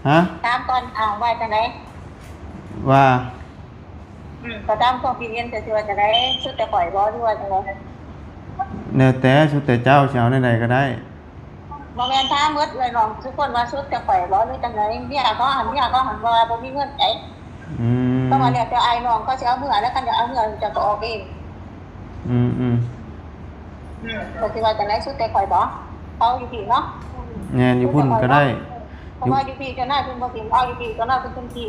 ຮະ? ຖາມກ່ອນ ອ້າວ ວ່າຈັ່ງໃດ? ວ່າ? ອືມ ກໍຕາມຄວາມຄິດເຫັນ ເຈົ້າຊິວ່າຈັ່ງໃດ? ສຸດແຕ່ຂ້ອຍບໍ່ ຫຼືວ່າຈັ່ງໃດ? ແລ້ວແຕ່ ສຸດແຕ່ເຈົ້າ ຊິເອົາແນວໃດກໍໄດ້. ບໍ່ແມ່ນ ຖາມໝົດເອື້ອຍນ້ອງທຸກຄົນວ່າ ສຸດແຕ່ຂ້ອຍບໍ່ ຫຼືຈັ່ງໃດ? ເມຍເຂົາຫັ້ນ ເມຍເຂົາຫັ້ນວ່າບໍ່ມີເງິນໃດ. ອືມ ກໍວ່າແລ້ວແຕ່ອ້າຍນ້ອງເຂົາຊິເອົາເມືອ ແລ້ວຄັນຢາກເອົາເມືອ ເຈົ້າກໍອອກເອງ. ອືມໆ ອືມ ກໍຊິວ່າຈັ່ງໃດ? ສຸດແຕ່ຂ້ອຍບໍ່? ເອົາຢູ່ພີ້ເນາະ. ແມ່ນ ຢູ່ພຸ້ນກໍໄດ້. ເພາະວ່າຢູ່ພີ້ເຈົ້ານາຍເພິ່ນບໍ່ຖິ້ມ ເອົາຢູ່ພີ້ເຈົ້ານາຍເພິ່ນເປັນທີ່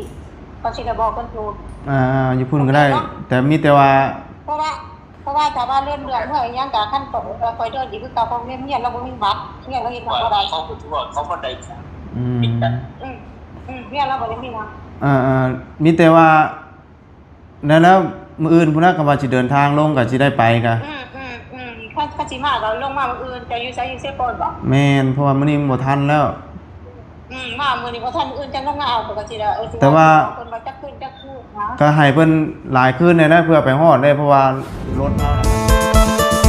ເຂົາຊິໄດ້ບອກເພິ່ນຖືກ. ອ່າ ຢູ່ພຸ້ນກໍໄດ້ ໂອເຄເນາະ. ແຕ່ມີແຕ່ວ່າ ເພາະວ່າ ເພາະວ່າຖ້າວ່າເລື່ອນເລື່ອງເມື່ອຫຍັງກະ ຄັນຂ້ອຍເດີນອີກຄືເກົ່າ ເພາະເມຍລາວບໍ່ມີບັດ ເມຍລາວເຮັດຫຍັງບໍ່ໄດ້. ເຂົາກໍຖືວ່າເຂົາບໍ່ໄດ້ ອືມ ອືມ ອືມ ເມຍລາວບໍ່ໄດ້ມີຫຍັງ. ອ່າໆ ມີແຕ່ວ່າ ແລ້ວ ແລ້ວມື້ອື່ນພຸ້ນນະ ກໍວ່າຊິເດີນທາງລົງ ກໍຊິໄດ້ໄປກະ ອືມ ອືມ ອືມ ຄັນ ຄັນຊິມາກໍລົງມາມື້ອື່ນ. ເຈົ້າຢູ່ໃສ? ຢູ່ເຊໂປນບໍ່? ແມ່ນ ເພາະວ່າມື້ນີ້ມັນບໍ່ທັນແລ້ວ. ອືມ ມາມື້ນີ້ບໍ່ທັນ ມື້ອື່ນຈັ່ງລົງມາເອົາ ເພິ່ນກໍຊິໄດ້ ເອີ ຊິ ແຕ່ວ່າ ເພິ່ນວ່າຈັກຄືນຈັກຄືນນະ ກໍໃຫ້ເພິ່ນຫຼາຍຄືນແດ່ນະ ເພື່ອໄປຮອດໄດ້ ເພາະວ່າລົດເຮົານະ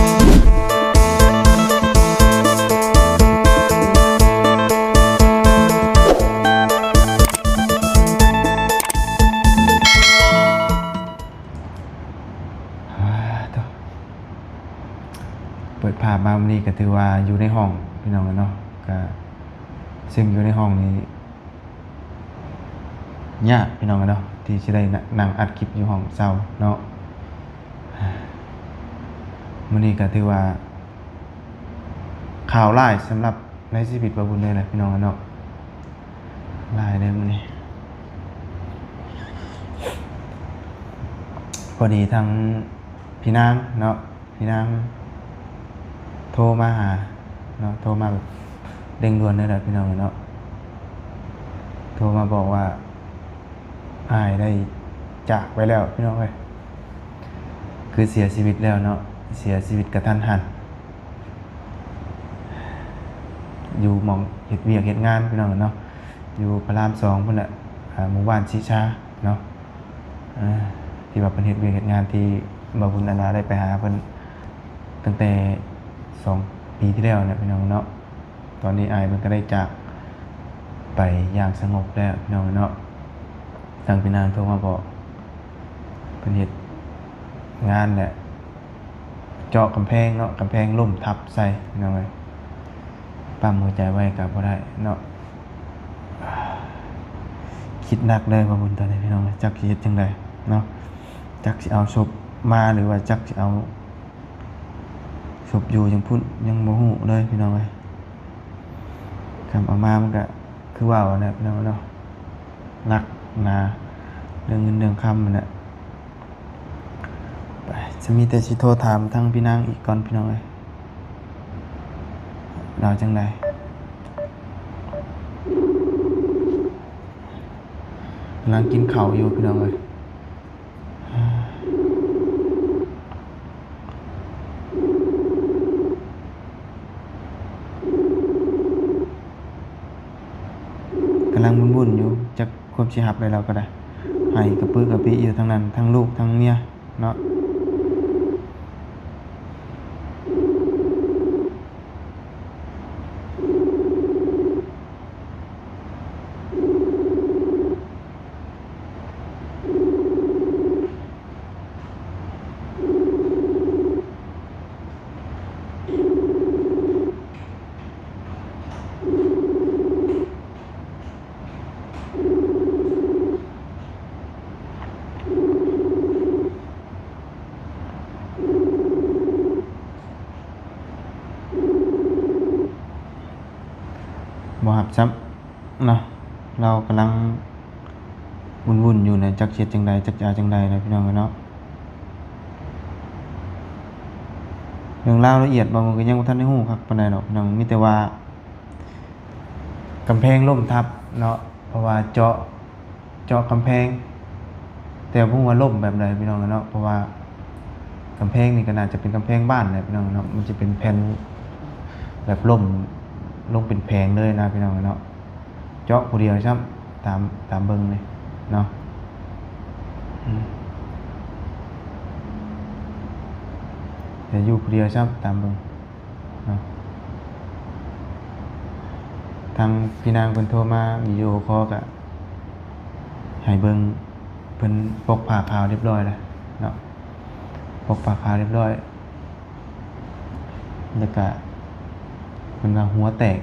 ອ່າ ໂທ້ ເປີດພາບມາມື້ນີ້ກໍຖືວ່າຢູ່ໃນຫ້ອງ ພີ່ນ້ອງເອີຍເນາະ ກໍ ຊຶ່ງຢູ່ໃນຫ້ອງນີ້ ຍາກພີ່ນ້ອງເນາະ ທີ່ຊິໄດ້ນ- ນັ່ງອັດຄລິບຢູ່ຫ້ອງເຊົ່າເນາະ. ມື້ນີ້ກໍຖືວ່າຂ່າວຮ້າຍສຳລັບໃນຊີວິດບ່າວບຸນເລີຍແຫຼະພີ່ນ້ອງເນາະ ຫຼາຍເດີມື້ນີ້. ພໍດີທາງພີ່ນາງເນາະ ພີ່ນາງໂທມາຫາເນາະ ໂທມາແບບເລັ່ງດ່ວນເລີຍແຫຼະພີ່ນ້ອງເນາະ ໂທມາບອກວ່າອ້າຍໄດ້ຈາກໄປແລ້ວພີ່ນ້ອງເອີຍ ຄືເສຍຊີວິດແລ້ວເນາະ ເສຍຊີວິດກະທັນຫັນ ຢູ່ໝ່ອງເຮັດວຽກເຮັດງານພີ່ນ້ອງເນາະ ຢູ່ພະລາມສອງພຸ້ນແຫຼະ ອ່າ ໝູ່ບ້ານສີຊາເນາະ. ອ່າ ທີ່ວ່າເພິ່ນເຮັດວຽກເຮັດງານ ທີ່ບ່າວບຸນອາລາໄດ້ໄປຫາເພິ່ນຕັ້ງແຕ່ສອງປີທີ່ແລ້ວນະພີ່ນ້ອງເນາະ ຕອນນີ້ອ້າຍເພິ່ນກໍໄດ້ຈາກໄປຢ່າງສະຫງົບແລ້ວພີ່ນ້ອງເນາະ. ທາງພີ່ນາງໂທມາບອກ ເພິ່ນເຮັດງານແຫຼະ ເຈາະກຳແພງເນາະ ກຳແພງລົ້ມທັບໃສ່ພີ່ນ້ອງເອີຍ ປ້ຳຫົວໃຈໄວ້ກໍບໍ່ໄດ້ເນາະ. ຄິດໜັກເລີຍບ່າວບຸນຕອນນີ້ພີ່ນ້ອງ ຈັກຊິເຮັດຈັ່ງໃດເນາະ ຈັກຊິເອົາສົບມາ ຫຼືວ່າຈັກຊິເອົາສົບຢູ່ຈັ່ງພຸ້ນ ຍັງບໍ່ຮູ້ເລີຍພີ່ນ້ອງເອີຍ. ຄັນເອົາມາມັນກະຄືເວົ້າຫັ້ນແຫຼະພີ່ນ້ອງເນາະ ໜັກໜາເລື່ອງເງິນເລື່ອງຄຳຫັ້ນແຫຼະ. ໄປ ຈະມີແຕ່ຊິໂທຖາມທາງພີ່ນາງອີກກ່ອນພີ່ນ້ອງເອີຍ ລາວຈັ່ງໃດ. ກຳລັງກິນເຂົ້າຢູ່ພີ່ນ້ອງເອີຍ ກຳລັງວຸ້ນໆຢູ່ ຈັກຄວາມຊິຮັບໄດ້ແລ້ວກໍໄດ້ ໄຫ້ກະປຶກະປິຢູ່ທາງນັ້ນ ທັງລູກທັງເມຍເນາະ. ບໍ່ຮັບຊ້ຳເນາະ ລາວກຳລັງວຸ້ນໆຢູ່ນະ ຈັກຊິເຮັດຈັ່ງໃດ ຈັກຈະເອົາຈັ່ງໃດນະພີ່ນ້ອງເອີຍເນາະ. ເລື່ອງລາວລະອຽດບໍ່ ມັນກໍຍັງບໍ່ທັນໄດ້ຮູ້ຄັກປານໃດດອກພີ່ນ້ອງ ມີແຕ່ວ່າ ກຳແພງລົ້ມທັບເນາະ ເພາະວ່າເຈາະ ເຈາະກຳແພງ ແຕ່ບໍ່ຮູ້ວ່າລົ້ມແບບໃດພີ່ນ້ອງເນາະ ເພາະວ່າກຳແພງນີ້ກໍໜ້າຈະເປັນກຳແພງບ້ານແຫຼະພີ່ນ້ອງເນາະ ມັນຈະເປັນແຜ່ນແບບລົ້ມລົງເປັນແຜງເລີຍນະພີ່ນ້ອງເນາະ. ເຈາະຜູ້ດຽວຊ້ຳ ຕາມ ຕາມເບິ່ງນີ້ເນາະ ອືມ ແຕ່ຢູ່ຜູ້ດຽວຊ້ຳ ຕາມເບິ່ງ ເນາະ ແຕ່ ທາງພີ່ນາງເພິ່ນໂທມາວິດີໂອຄໍ ກະໃຫ້ເບິ່ງ ເພິ່ນປົກຜ້າຂາວຮຽບຮ້ອຍແລ້ວເນາະ ປົກຜ້າຂາວຮຽບຮ້ອຍ ແລ້ວກະເພິ່ນວ່າຫົວແຕກ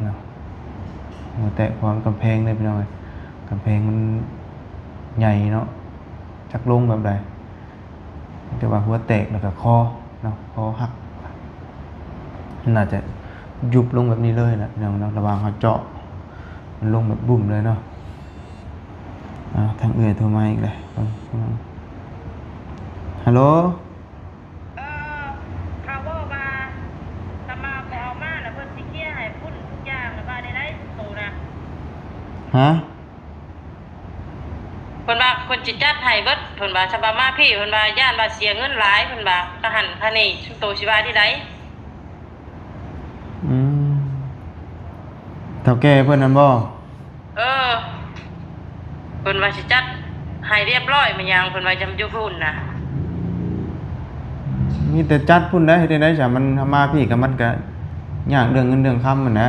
ເນາະ ຫົວແຕກ ເພາະວ່າມັນກຳແພງເດ້ພີ່ນ້ອງເອີຍ ກຳແພງມັນໃຫຍ່ເນາະ ຈັກລົງແບບໃດ ແຕ່ວ່າຫົວແຕກ ແລ້ວກໍຄໍເນາະ ຄໍຫັກ ໜ້າຈະຍຸບລົງແບບນີ້ເລີຍແຫຼະພີ່ນ້ອງເນາະ ລະຫວ່າງເຮົາເຈາະ ມັນລົງແບບບຸ້ມເລີຍເນາະ. ອາ ທາງເອື້ອຍໂທມາອີກແລ້ວ ເບິ່ງ ຮັລໂຫຼ. ເອີ ເຂົາເວົ້າວ່າ ສະມາບໍ່ເອົາມາ ແລ້ວເພິ່ນຊິເຄຍໃຫ້ພຸ້ນທຸກຢ່າງ ແລ້ວວ່າໄດ້ໄດ້ໂຕນະ ຮະ? ເພິ່ນວ່າເພິ່ນຊິຈັດໃຫ້ເບິດ ເພິ່ນວ່າ ສະບາມາພີ້ ເພິ່ນວ່າຢ້ານວ່າເສຍເງິນຫຼາຍ ເພິ່ນວ່າ ກະຫັ້ນກະນີ້ ຊຸມໂຕຊິວ່າທີ່ໃດ? ອືມ ເຖົ້າແກ່ເພິ່ນນັ້ນບໍ່? ເອີ ເພິ່ນວ່າຊິຈັດໃຫ້ຮຽບຮ້ອຍແມ່ນຫຍັງ ເພິ່ນວ່າຈຳຢູ່ພຸ້ນນະ ມີແຕ່ຈັດພຸ້ນແຫຼະ ເຮັດຈັ່ງໃດຊະ ມັນ ມາພີ້ກະ ມັນກະຍາກເລື່ອງເງິນເລື່ອງຄຳຫັ້ນແຫຼະ.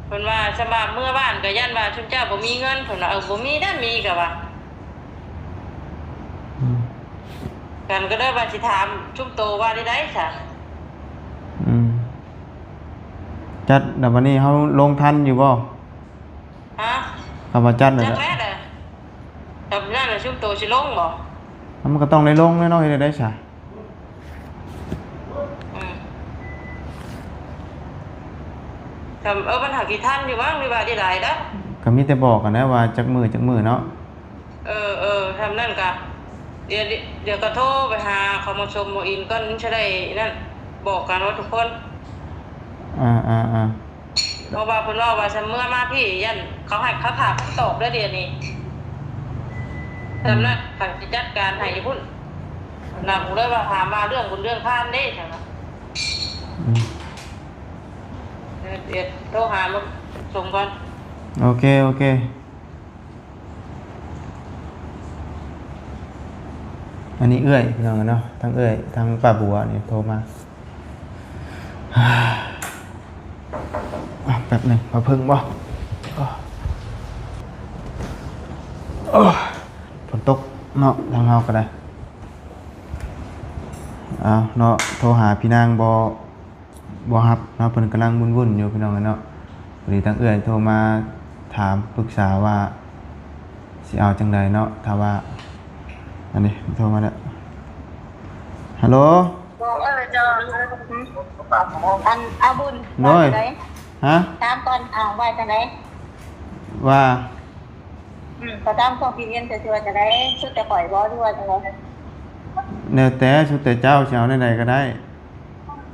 ເພິ່ນວ່າ ສະບາເມືອບ້ານກະຢ້ານວ່າຊຸມເຈົ້າບໍ່ມີເງິນ ເພິ່ນວ່າ ເອີ ບໍ່ມີໄດ໋ ມີກະວ່າ ອືມ ກັນກະເລີຍວ່າຊິຖາມຊຸມໂຕວ່າໄດ້ໄດ໋ຊະ. ອືມ ຈັດແລ້ວບາດນີ້ເຮົາລົງທັນຢູ່ບໍ່? ຮະ? ຄຳວ່າຈັດແລ້ວ ຈັດແລ້ວ ແບບນັ້ນແຫຼະ ຊຸມໂຕຊິລົງບໍ່? ມັນກະຕ້ອງໄດ້ລົງແຫຼະເນາະ ເຮັດໄດ້ໃດຊະ? ອືມ ກໍ ເອີ ມັນຫາກຊິທັນຢູ່ມັ້ງ ຫຼືວ່າໄດ້ຫຼາຍແລ້ວ ກໍມີແຕ່ບອກກັນແຫຼະວ່າຈັກມື້ ຈັກມື້ເນາະ. ເອີ ເອີ ທຳນັ້ນກະ ດຽວ ດຽວກໍໂທໄປຫາເຂົາໝາະສົມໝໍອິນກ່ອນ ມັນຈະໄດ້ນັ້ນ ບອກກັນວ່າທຸກຄົນ ອາ ອາ ອາ ເພາະວ່າເພິ່ນເວົ້າວ່າ ຊຳເມືອມາພີ້ ຢ້ານເຂົາໃຫ້ ເຂົາຖ້າຄຳຕອບເດີດຽວນີ້ ອືມ ຊຳນັ້ນຂ້ອຍຊິຈັດການໃຫ້ຢູ່ພຸ້ນ ນຳເລີຍວ່າຖາມວ່າເລື່ອງບຸນເລື່ອງທານເດ້ ຊັ້ນນະ ອືມ ດຽວ ດຽວໂທຫາໝາສົມກ່ອນ ໂອເຄ ໂອເຄ. ອັນນີ້ເອື້ອຍ ພີ່ນ້ອງເນາະ ທັງເອື້ອຍ ທັງປ້າບົວນີ້ໂທມາ ອາ ແປັບໜຶ່ງ ພາເພິ່ງບໍ່? ໂອ້ຍ ຝົນຕົກເນາະ ທາງເຮົາກໍໄດ້ ເອົາເນາະ ໂທຫາພີ່ນາງບໍ່ ບໍ່ຮັບເນາະ ເພິ່ນກຳລັງວຸ້ນໆຢູ່ພີ່ນ້ອງເອີຍເນາະ. ພໍດີທາງເອື້ອຍໂທມາຖາມປຶກສາວ່າຊິເອົາຈັ່ງໃດເນາະ ຖ້າວ່າ ອັນນີ້ໂທມາແລ້ວ ຮັລໂຫຼ ເອີ ເຈົ້າ ອັນ ອາບຸນ ໂດຍ ວ່າຈັ່ງໃດ? ຮະ? ຖາມກ່ອນ ເອົາ ວ່າຈັ່ງໃດ? ວ່າ ອືມ ຂໍຖາມຄວາມຄິດເຫັນ ເຈົ້າຊິວ່າຈັ່ງໃດ? ສຸດແຕ່ຂ້ອຍບໍ່ ຫຼືວ່າຈັ່ງໃດ? ແລ້ວແຕ່ ສຸດແຕ່ເຈົ້າ ຊິເອົາແນວໃດກໍໄດ້.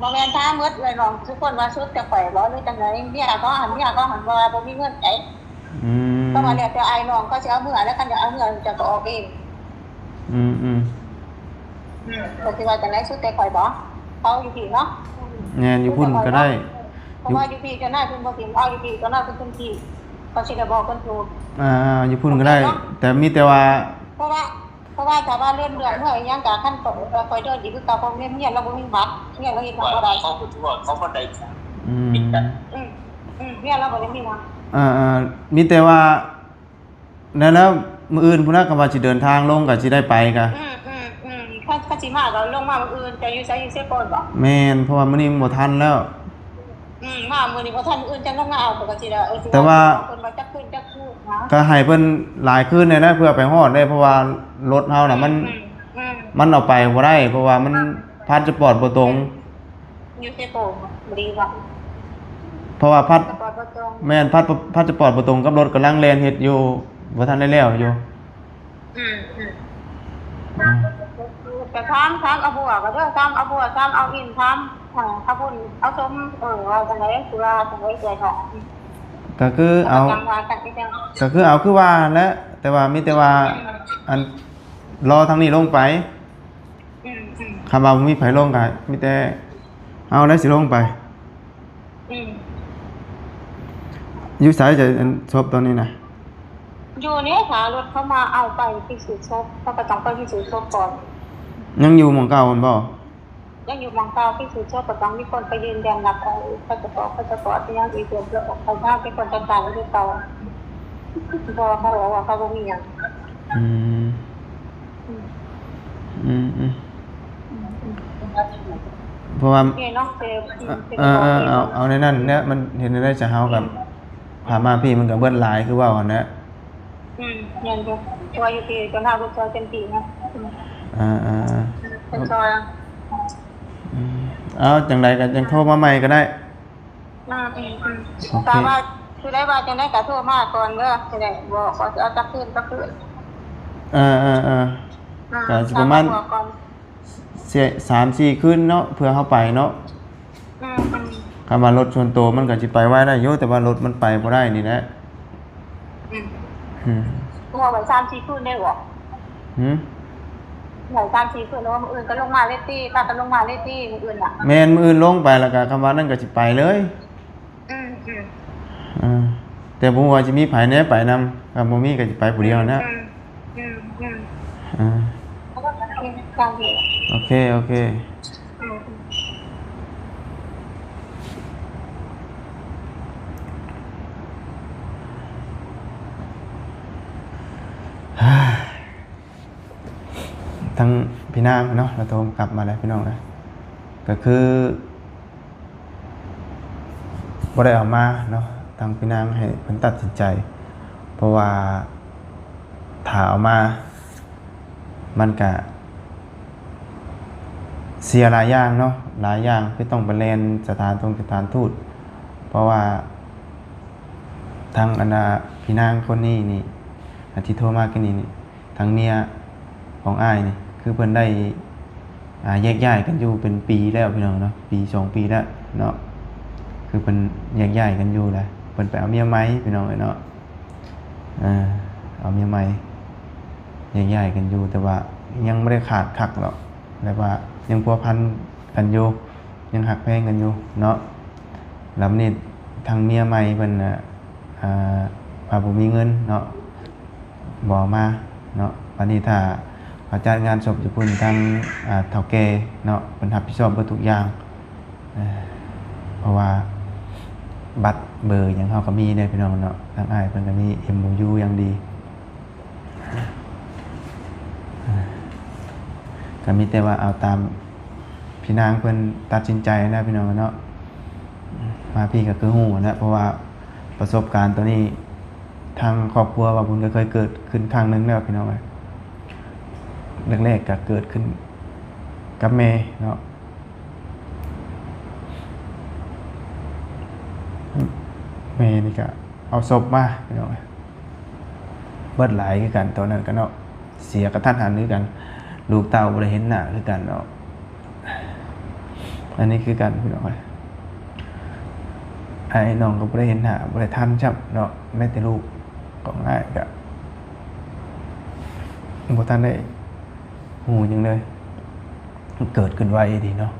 ບໍ່ແມ່ນ ຖາມໝົດເອື້ອຍນ້ອງທຸກຄົນວ່າ ສຸດແຕ່ຂ້ອຍບໍ່ ຫຼືຈັ່ງໃດ? ເມຍເຂົາຫັ້ນ ເມຍເຂົາຫັ້ນວ່າບໍ່ມີເງິນໃດ໋. ອືມ ເພາະວ່າແລ້ວແຕ່ອ້າຍນ້ອງເຂົາຊິເອົາເມືອ ແລ້ວຄັນຢາກເອົາເມືອ ເຈົ້າກໍອອກເອງ. ອືມໆ ອືມ ເຈົ້າຊິວ່າຈັ່ງໃດ? ສຸດແຕ່ຂ້ອຍບໍ່? ເອົາຢູ່ພີ້ເນາະ. ແມ່ນ ຢູ່ພຸ້ນກໍໄດ້ ເພາະວ່າຢູ່ພີ້ເຈົ້ານາຍເພິ່ນບໍ່ຖິ້ມ ເອົາຢູ່ພີ້ເຈົ້ານາຍເພິ່ນເປັນທີ່ ເຂົາຊິໄດ້ບອກເພິ່ນຖືກ. ອ່າ ຢູ່ພຸ້ນກໍໄດ້ ໂອເຄເນາະ ແຕ່ມີແຕ່ວ່າ ເພາະວ່າ ເພາະວ່າຖ້າວ່າເລື່ອນເລື່ອງເມື່ອອີ່ຫຍັງກະ ຄັນຂ້ອຍ ຂ້ອຍເດີນອີກຄືເກົ່າ ເພາະເມຍລາວບໍ່ມີບັດ ເມຍລາວເຮັດຫຍັງບໍ່ໄດ້ ເຂົາກໍຖືວ່າເຂົາບໍ່ໄດ້ ອືມ ອືມ ອືມ ເມຍລາວບໍ່ໄດ້ມີຫຍັງ. ອ່າໆ ມີແຕ່ວ່າ ແລ້ວ ແລ້ວມື້ອື່ນພຸ້ນນະ ຄັນວ່າຊິເດີນທາງລົງກໍຊິໄດ້ໄປກະ ອືມໆໆ ຄັນ ຄັນຊິມາກໍລົງມາມື້ອື່ນ ເຈົ້າຢູ່ໃສ? ຢູ່ເຊໂປນບໍ່? ແມ່ນ ເພາະວ່າມື້ນີ້ມັນບໍ່ທັນແລ້ວ. ອືມ ມາມື້ນີ້ບໍ່ທັນ ມື້ອື່ນຈັ່ງລົງມາເອົາ ກໍຊິໄດ້ ເອີ ແຕ່ວ່າເພິ່ນວ່າຈັກຄືນຈັກຄືນນະ ກໍໃຫ້ເພິ່ນຫຼາຍຄືນແດ່ນະ ເພື່ອໄປຮອດໄດ້ ເພາະວ່າລົດເຮົານະ ອືມ ມັນ ອືມ ມັນເອົາໄປບໍ່ໄດ້ ເພາະວ່າມັນ ອ່າ ພາສປອດບໍ່ຕົງ ອືມ ຢູ່ເຊໂປນບໍ່ດີວ່າ ເພາະວ່າພາສ ພາສປອດບໍ່ຕົງ ແມ່ນ ພາສ ພາສປອດບໍ່ຕົງກັບລົດ ກຳລັງແລ່ນເຮັດຢູ່ ບໍ່ທັນໄດ້ແລ້ວຢູ່. ອືມ ອືມ ອືມ ກໍຖາມ ຖາມອາບົວກໍເດີ ຖາມອາບົວ ຖາມອາວິນ ຖາມ ເອີ ອາບຸນ ອາສົມ ເອີ ວ່າຈັ່ງໃດ ຊິວ່າຈັ່ງໃດ ເອື້ອຍເນາະ ກໍຄືເອົາ ກໍຈັ່ງວ່າກັນອີກແລ້ວ ກໍຄືເອົາຄືວ່າຫັ້ນແຫຼະ ແຕ່ວ່າມີແຕ່ວ່າ ອືມ ອັນ ລໍທາງນີ້ລົງໄປ ອືມ ອືມ ຄັນວ່າບໍ່ມີໃຜລົງກໍມີແຕ່ເຮົາແຫຼະຊິລົງໄປ. ອືມ ຢູ່ໃສຈະ ອັນ ສົບຕອນນີ້ນະ? ຢູ່ນີ້ ຖ້າລົດເຂົາມາເອົາໄປພິສູດສົບ ເຂົາກໍຕ້ອງໄປພິສູດສົບກ່ອນ. ຍັງຢູ່ໝ່ອງເກົ່າຫັ້ນບໍ່? ຍັງຢູ່ໝ່ອງເກົ່າ ທີ່ສຸດແລ້ວກໍຕ້ອງມີຄົນໄປຢືນຢັນຮັບເອົາພາສະປອດ ພາສະປອດ ອີ່ຫຍັງອີກ ເພື່ອອອກໄປທາງ ເປັນຄົນຈັດການຢູ່ເກົ່າ ເພາະວ່າເຂົາບອກວ່າເຂົາບໍ່ມີຫຍັງ. ອືມ ອືມ ອືມ ອືມ ອືມ ເພາະວ່າ ໂອເຄເນາະ ເອີ ເອີ ເອີ ເອົາ ເອົາໃນນັ້ນແຫຼະ ມັນເຮັດແນວໃດຊະ ເຮົາກໍ ອືມ ພາມາພີ້ ມັນກໍເບິດຫຼາຍຄືເວົ້າຫັ້ນແຫຼະ. ອືມ ແມ່ນຢູ່ ເພາະວ່າຢູ່ພີ້ເຈົ້ານາຍເພິ່ນຊ່ອຍເຕັມທີ່ນະ. ອືມ ອ່າໆ ເພິ່ນຊ່ອຍ. ອືມ ເອົາ ຈັ່ງໃດກໍຈັ່ງໂທມາໃໝ່ກໍໄດ້. ອືມໆໆ ໂອເຄ ຖ້າວ່າຊິໄດ້ວ່າຈັ່ງໃດກໍໂທມາກ່ອນເດີ ຊິໄດ້ບອກວ່າຊິເອົາຈັກຄືນ ຈັກຄືນ. ເອີໆໆ ອືມ ກໍຊິປະມານ ຖ້າບອກກ່ອນ ສາມສີ່ຄືນເນາະ ເພື່ອເຮົາໄປເນາະ. ອືມໆ ຄັນວ່າລົດສ່ວນໂຕມັນກໍຊິໄປໄວໄດ້ຢູ່ ແຕ່ວ່າລົດມັນໄປບໍ່ໄດ້ນີ້ແຫຼະ. ອືມ ອືມ ເອົາໄວ້ສາມສີ່ຄືນໄດ້ບໍ່? ຫື? ເອົາໄວ້ສາມສີ່ຄືນ ແລ້ວມື້ອື່ນກໍລົງມາເລີຍຕິ ພາກັນລົງມາເລີຍຕິ ມື້ອື່ນນະ. ແມ່ນ ມື້ອື່ນລົງໄປ ແລ້ວກໍຄຳວ່ານັ້ນກໍຊິໄປເລີຍ. ອືມໆ ເອີ ແຕ່ບໍ່ຮູ້ວ່າຊິມີໃຜແດ່ໄປນຳ ຄັນບໍ່ມີກໍຊິໄປຜູ້ດຽວນະ. ອືມ ອືມ ອືມ ເອີ ໂອເຄ ໂອເຄ ອືມ ທາງພີ່ນາງເນາະ ລາວໂທກັບມາແລ້ວພີ່ນ້ອງເອີຍ ກໍຄື ບໍ່ໄດ້ເອົາມາເນາະ ທາງພີ່ນາງໃຫ້ເພິ່ນຕັດສິນໃຈ ເພາະວ່າຖ້າເອົາມາ ມັນກະເສຍຫຼາຍຢ່າງເນາະ ຫຼາຍຢ່າງ ຄືຕ້ອງໄປແລ່ນສະຖານທົງສະຖານທູດ ເພາະວ່າທາງອັນນ່າ ພີ່ນາງຄົນນີ້ນີ້ ອັນທີ່ໂທມາກີ້ນີ້ນີ້ ທາງເມຍຂອງອ້າຍນີ້ ຄືເພິ່ນໄດ້ ອ່າ ແຍກຍ້າຍກັນຢູ່ເປັນປີແລ້ວພີ່ນ້ອງເນາະ ປີສອງປີແລ້ວເນາະ ຄືເພິ່ນແຍກຍ້າຍກັນຢູ່ແລ້ວ ເພິ່ນໄປເອົາເມຍໃໝ່ພີ່ນ້ອງເອີຍເນາະ ເອົາເມຍໃໝ່ ແຍກຍ້າຍກັນຢູ່ ແຕ່ວ່າຍັງບໍ່ໄດ້ຂາດຄັກດອກ ແບບວ່າຍັງພົວພັນກັນຢູ່ ຍັງຮັກແພງກັນຢູ່ເນາະ ແລ້ວບາດນີ້ທາງເມຍໃໝ່ເພິ່ນນະ ອ່າ ວ່າບໍ່ມີເງິນເນາະ ບໍ່ເອົາມາເນາະ ບາດນີ້ຖ້າເຂົາຈັດງານສົບຢູ່ພຸ້ນ ທາງ ອ່າ ເຖົ້າແກ່ເນາະ ເພິ່ນຮັບຜິດຊອບເບິດທຸກຢ່າງ ເພາະວ່າບັດເບີຫຍັງເຮົາກໍມີເດ້ພີ່ນ້ອງເນາະ ທາງອ້າຍເພິ່ນກໍມີ ເອັມໂອຢູ ຢ່າງດີ ກໍມີແຕ່ວ່າເອົາຕາມພີ່ນາງເພິ່ນຕັດສິນໃຈນະພີ່ນ້ອງເນາະ ມາພີ້ກໍຄືຮູ້ນະ ເພາະວ່າປະສົບການໂຕນີ້ ທາງຄອບຄົວບ່າວບຸນກໍເຄີຍເກີດຂຶ້ນຄັ້ງໜຶ່ງແລ້ວພີ່ນ້ອງເອີຍ ແລກໆກໍເກີດຂຶ້ນກັບແມ່ເນາະ ແມ່ນີ້ກໍເອົາສົບມາພີ່ນ້ອງເອີຍ ເບິດຫຼາຍຄືກັນຕອນນັ້ນກໍເນາະ ເສຍກະທັນຫັນຄືກັນ ລູກເຕົ້າບໍ່ໄດ້ເຫັນໜ້າຄືກັນເນາະ ອັນນີ້ຄືກັນພີ່ນ້ອງເອີຍ ອ້າຍນ້ອງກໍບໍ່ໄດ້ເຫັນໜ້າ ບໍ່ໄດ້ທັນຊ້ຳເນາະ ແມ້ແຕ່ລູກຂອງອ້າຍກໍບໍ່ທັນໄດ້ຮູ້ຫຍັງເລີຍ ເກີດຂຶ້ນໄວດີເນາະ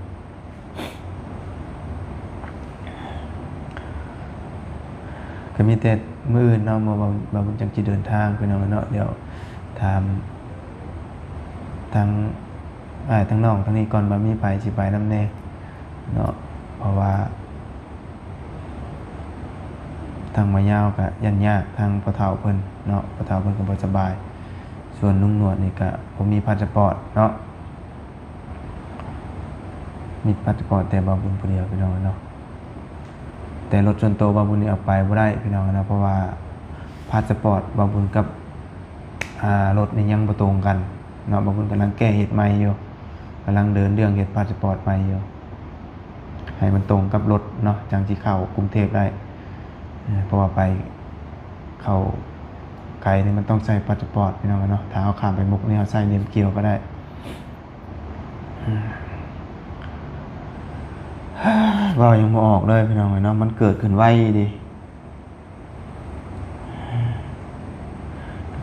ກໍມີແຕ່ມື້ອື່ນເນາະ ເມື່ອບ່າວບຸນຈັ່ງຊິເດີນທາງພີ່ນ້ອງເນາະ ດຽວຖາມທາງອ້າຍທາງນ້ອງທາງນີ້ກ່ອນວ່າມີໃຜຊິໄປນຳແດ່ເນາະ ເພາະວ່າທາງໝໍຍາວກໍຢ້ານຍາກ ທາງພໍ່ເຖົ້າເພິ່ນເນາະ ພໍ່ເຖົ້າເພິ່ນກໍບໍ່ສະບາຍ ສ່ວນລຸງໜວດນີ້ກໍບໍ່ມີພາສະປອດເນາະ ມີພາສະປອດແຕ່ບ່າວບຸນຜູ້ດຽວພີ່ນ້ອງເນາະ ແຕ່ລົດສ່ວນໂຕບ່າວບຸນນີ້ເອົາໄປບໍ່ໄດ້ພີ່ນ້ອງເນາະ ເພາະວ່າພາສະປອດບ່າວບຸນກັບ ອ່າ ລົດນີ້ຍັງບໍ່ຕົງກັນເນາະ ບ່າວບຸນກຳລັງແກ້ເຮັດໃໝ່ຢູ່ ກຳລັງເດີນເລື່ອງເຮັດພາສະປອດໃໝ່ຢູ່ ໃຫ້ມັນຕົງກັບລົດເນາະ ຈັ່ງຊິເຂົ້າກຸງເທບໄດ້ ເພາະວ່າໄປເຂົ້າໄກນີ້ມັນຕ້ອງໃຊ້ພາສະປອດພີ່ນ້ອງເນາະ ຖ້າເຮົາຂ້າມໄປມຸກນີ້ເຮົາໃຊ້ເລມກ່ຽວກໍໄດ້ ເວົ້າຍັງບໍ່ອອກເລີຍພີ່ນ້ອງເອີຍເນາະ ມັນເກີດຂຶ້ນໄວເດ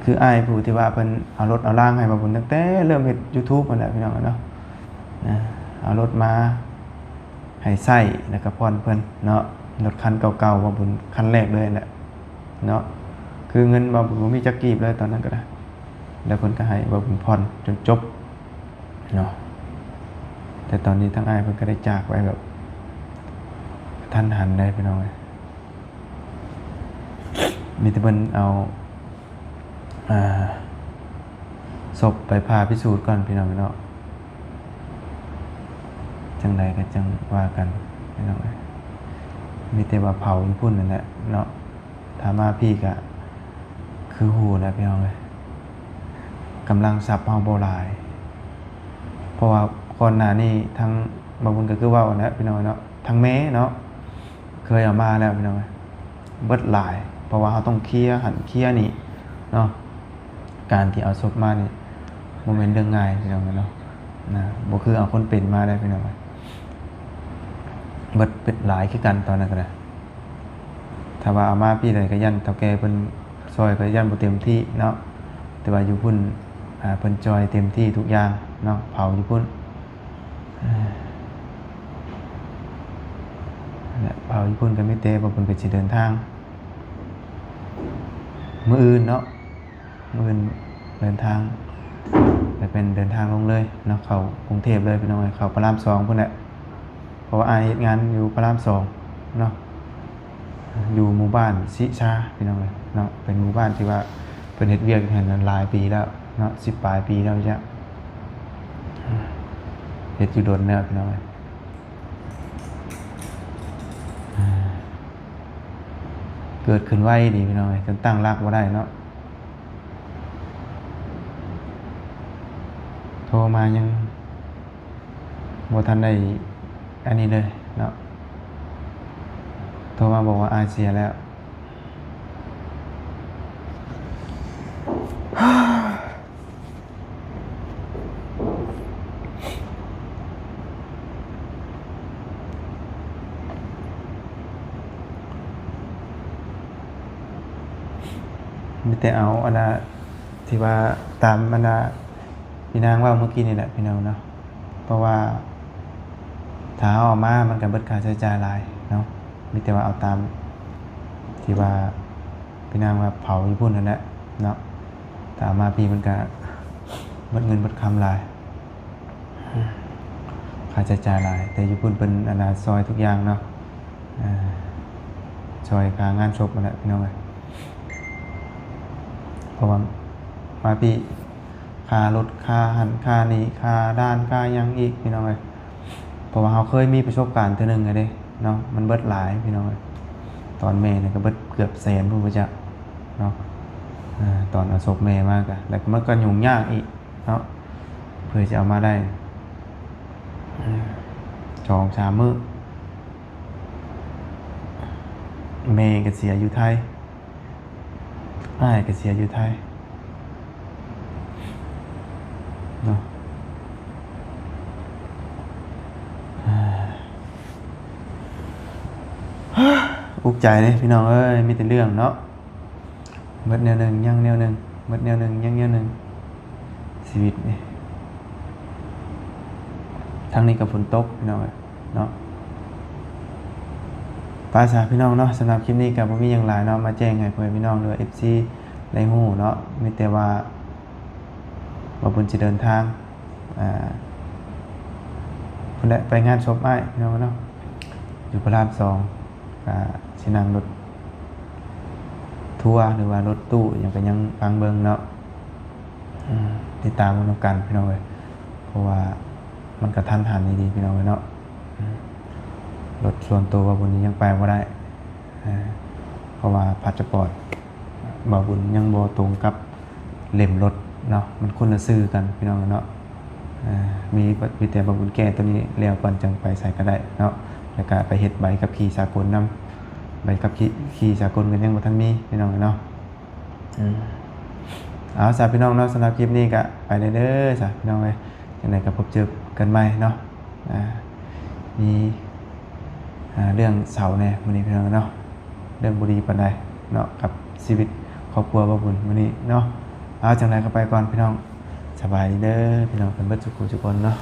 ຄືອ້າຍຜູ້ທີ່ວ່າເພິ່ນເອົາລົດເອົາລາງໃຫ້ບ່າວບຸນຕັ້ງແຕ່ເລີ່ມເຮັດຢູທູບຫັ້ນແຫຼະພີ່ນ້ອງເອີຍເນາະ ເອົາລົດມາໃຫ້ໃຊ້ ແລ້ວກໍຜ່ອນເພິ່ນເນາະ ລົດຄັນເກົ່າໆ ບ່າວບຸນຄັນແລກເລີຍຫັ້ນແຫຼະເນາະ ຄືເງິນບ່າວບຸນບໍ່ມີຈັກກີບເລີຍຕອນນັ້ນກໍໄດ້ ແລ້ວເພິ່ນກໍໃຫ້ບ່າວບຸນຜ່ອນຈົນຈົບ ເນາະ ແ ແຕ່ຕອນນີ້ທາງອ້າຍເພິ່ນກໍໄດ້ຈາກໄປແບບກະທັນຫັນເລີຍພີ່ນ້ອງເອີຍ. ມີແຕ່ເພິ່ນເອົາ ອ່າ ສົບໄປຜ່າພິສູດກ່ອນພີ່ນ້ອງເນາະ, ຈັ່ງໃດກໍຈັ່ງວ່າກັນພີ່ນ້ອງເອີຍ. ມີແຕ່ວ່າເຜົາຢູ່ພຸ້ນນັ້ນແຫຼະເນາະ. ຖ້າມາພີ້ກະຄືຮູ້ແຫຼະພີ່ນ້ອງເອີຍ, ກຳລັງຊັບເຮົາບໍ່ຫຼາຍ ເພາະວ່າກ່ອນໜ້ານີ້ທາງບ່າວບຸນກໍຄືເວົ້າຫັ້ນແຫຼະພີ່ນ້ອງເນາະ, ທາງແມ່ເນາະ ເຄີຍເອົາມາແລ້ວພີ່ນ້ອງເອີຍ, ເບິດຫຼາຍ ເພາະວ່າເຮົາຕ້ອງເຄຍຫັ້ນເຄຍນີ້ເນາະ. ການທີ່ເອົາສົບມານີ້ບໍ່ແມ່ນເລື່ອງງ່າຍພີ່ນ້ອງເນາະ, ນະ ບໍ່ຄືເອົາຄົນເປັນມາໄດ້ພີ່ນ້ອງເອີຍ. ເບິດເປັນຫຼາຍຄືກັນຕອນນັ້ນກໍໄດ້. ຖ້າວ່າເອົາມາປີໃດກໍຢ້ານເຖົ້າແກ່ເພິ່ນຊ່ອຍກໍຢ້ານບໍ່ເຕັມທີ່ເນາະ, ແຕ່ວ່າຢູ່ພຸ້ນ ອ່າ ເພິ່ນຊ່ອຍເຕັມທີ່ທຸກຢ່າງເນາະ, ເຜົາຢູ່ພຸ້ນ ເຜົາຢູ່ພຸ້ນກໍມີແຕ່ວ່າເພິ່ນກໍຊິເດີນທາງມື້ອື່ນເນາະ. ມື້ອື່ນເດີນທາງ ແລະ ເປັນເດີນທາງລົງເລີຍເນາະ, ເຂົ້າກຸງເທບເລີຍພີ່ນ້ອງເອີຍ, ເຂົ້າພະລາມສອງພຸ້ນແຫຼະ. ເພາະວ່າອ້າຍເຮັດງານຢູ່ພະລາມສອງເນາະ, ຢູ່ໝູ່ບ້ານສິຊາພີ່ນ້ອງເອີຍເນາະ, ເປັນໝູ່ບ້ານທີ່ວ່າເພິ່ນເຮັດວຽກຢູ່ຫັ້ນຫຼາຍປີແລ້ວເນາະ, ສິບປາຍປີແລ້ວຈ້ະ, ເຮັດຢູ່ດົນແລ້ວພີ່ນ້ອງເອີຍ. ເກີດຂຶ້ນໄວດີພີ່ນ້ອງເອີຍ, ຈົນຕັ້ງຫຼັກບໍ່ໄດ້ເນາະ. ໂທມາຍັງບໍ່ທັນໄດ້ອັນນີ້ເລີຍເນາະ, ໂທມາບອກວ່າອ້າຍເສຍແລ້ວ. ມີແຕ່ເອົາອັນນ່າ ທີ່ວ່າຕາມອັນນ່າ ພີ່ນາງເວົ້າເມື່ອກີ້ນີ້ແຫຼະພີ່ນ້ອງເນາະ, ເພາະວ່າຖ້າເຮົາເອົາມາມັນກໍເບິດຄ່າໃຊ້ຈ່າຍຫຼາຍເນາະ. ມີແຕ່ວ່າເອົາຕາມທີ່ວ່າພີ່ນາງວ່າເຜົາຢູ່ພຸ້ນນັ້ນແຫຼະເນາະ, ຖ້າເອົາມາພີ້ມັນກະເບິດເງິນເບິດຄຳຫຼາຍ ຄ່າໃຊ້ຈ່າຍຫຼາຍ. ແຕ່ຢູ່ພຸ້ນເພິ່ນອັນນ່າຊ່ອຍທຸກຢ່າງເນາະ, ອ່າ ຊ່ອຍຄ່າງານສົບຫັ້ນແຫຼະພີ່ນ້ອງເອີຍ. ເພາະວ່າມາພີ້ ຄ່າລົດ ຄ່າຫັ້ນຄ່ານີ້ ຄ່າດ່ານ ຄ່າຫຍັງອີກພີ່ນ້ອງເອີຍ. ເພາະວ່າເຮົາເຄີຍມີປະສົບການເທື່ອໜຶ່ງແລ້ວເດ້ເນາະ, ມັນເບິດຫຼາຍພີ່ນ້ອງເອີຍ. ຕອນແມ່ນີ້ກໍເບິດເກືອບແສນພຸ້ນບໍ່ຈັກເນາະ, ອ່າ ຕອນເອົາສົບແມ່ມາກໍ ແລ້ວກໍມັນກໍຫຍຸ້ງຍາກອີກເນາະ ເພື່ອຈະເອົາມາໄດ້ ສອງສາມມື້. ແມ່ກໍເສຍຢູ່ໄທ ອ້າຍກໍເສຍຢູ່ໄທເນາະ. ອຸກໃຈເດ້ພີ່ນ້ອງເອີຍ, ມີແຕ່ເລື່ອງເນາະ, ເບິດແນວໜຶ່ງຍັງແນວໜຶ່ງ, ເບິດແນວໜຶ່ງຍັງແນວໜຶ່ງ, ຊີວິດນີ້. ທາງນີ້ກໍຝົນຕົກພີ່ນ້ອງເອີຍເນາະ. ໄປຊະພີ່ນ້ອງເນາະ, ສຳລັບຄລິບນີ້ກໍບໍ່ມີຫຍັງຫຼາຍເນາະ, ມາແຈ້ງໃຫ້ພໍ່ແມ່ພີ່ນ້ອງ ຫຼືວ່າ ເອັຟຊີ ໄດ້ຮູ້ເນາະ. ມີແຕ່ວ່າ ບ່າວບຸນຊິເດີນທາງ ອ່າ ພຸ້ນແຫຼະ ໄປງານສົບອ້າຍພີ່ນ້ອງເນາະ, ຢູ່ພະລາມສອງ ກໍຊິນັ່ງລົດທົວ ຫຼືວ່າລົດຕູ້ຫຍັງ ກໍຍັງຟັງເບິ່ງເນາະ. ອືມ ຕິດຕາມເບິ່ງນຳກັນພີ່ນ້ອງເອີຍ, ເພາະວ່າມັນກະທັນຫັນອີ່ຫຼີພີ່ນ້ອງເອີຍເນາະ. ອືມ ລົດສ່ວນໂຕບ່າວບຸນນີ້ຍັງໄປບໍ່ໄດ້ ເພາະວ່າພາສະປອດບ່າວບຸນຍັງບໍ່ຕົງກັບເຫຼັ້ມລົດເນາະ, ມັນຄົນລະຊື່ກັນພີ່ນ້ອງເນາະ. ມີ ມີແຕ່ບ່າວບຸນແກ້ໂຕນີ້ແລ້ວກ່ອນ ຈັ່ງໄປໃສກໍໄດ້ເນາະ. ແລ້ວກະໄປເຮັດໃບຂັບຂີ່ສາກົນນຳ, ໃບຂັບຂີ່ ຂີ່ສາກົນກໍຍັງບໍ່ທັນມີພີ່ນ້ອງເນາະ. ອືມ ເອົາຊະພີ່ນ້ອງເນາະ, ສຳລັບຄລິບນີ້ກະໄປເດີຊະພີ່ນ້ອງເອີຍ, ຈັ່ງໃດກໍພົບເຈີກັນໃໝ່ເນາະ. ອ່າ ມີ ອ່າ ເລື່ອງເສົ້າແດ່ມື້ນີ້ພີ່ນ້ອງເນາະ, ເລື່ອງບໍ່ດີປານໃດເນາະ ກັບຊີວິດຄອບຄົວບ່າວບຸນມື້ນີ້ເນາະ. ເອົາ ຈັ່ງໃດກໍໄປກ່ອນພີ່ນ້ອງ, ສະບາຍດີເດີພີ່ນ້ອງກັນເບິດທຸກຄົນທຸກຄົນເນາະ.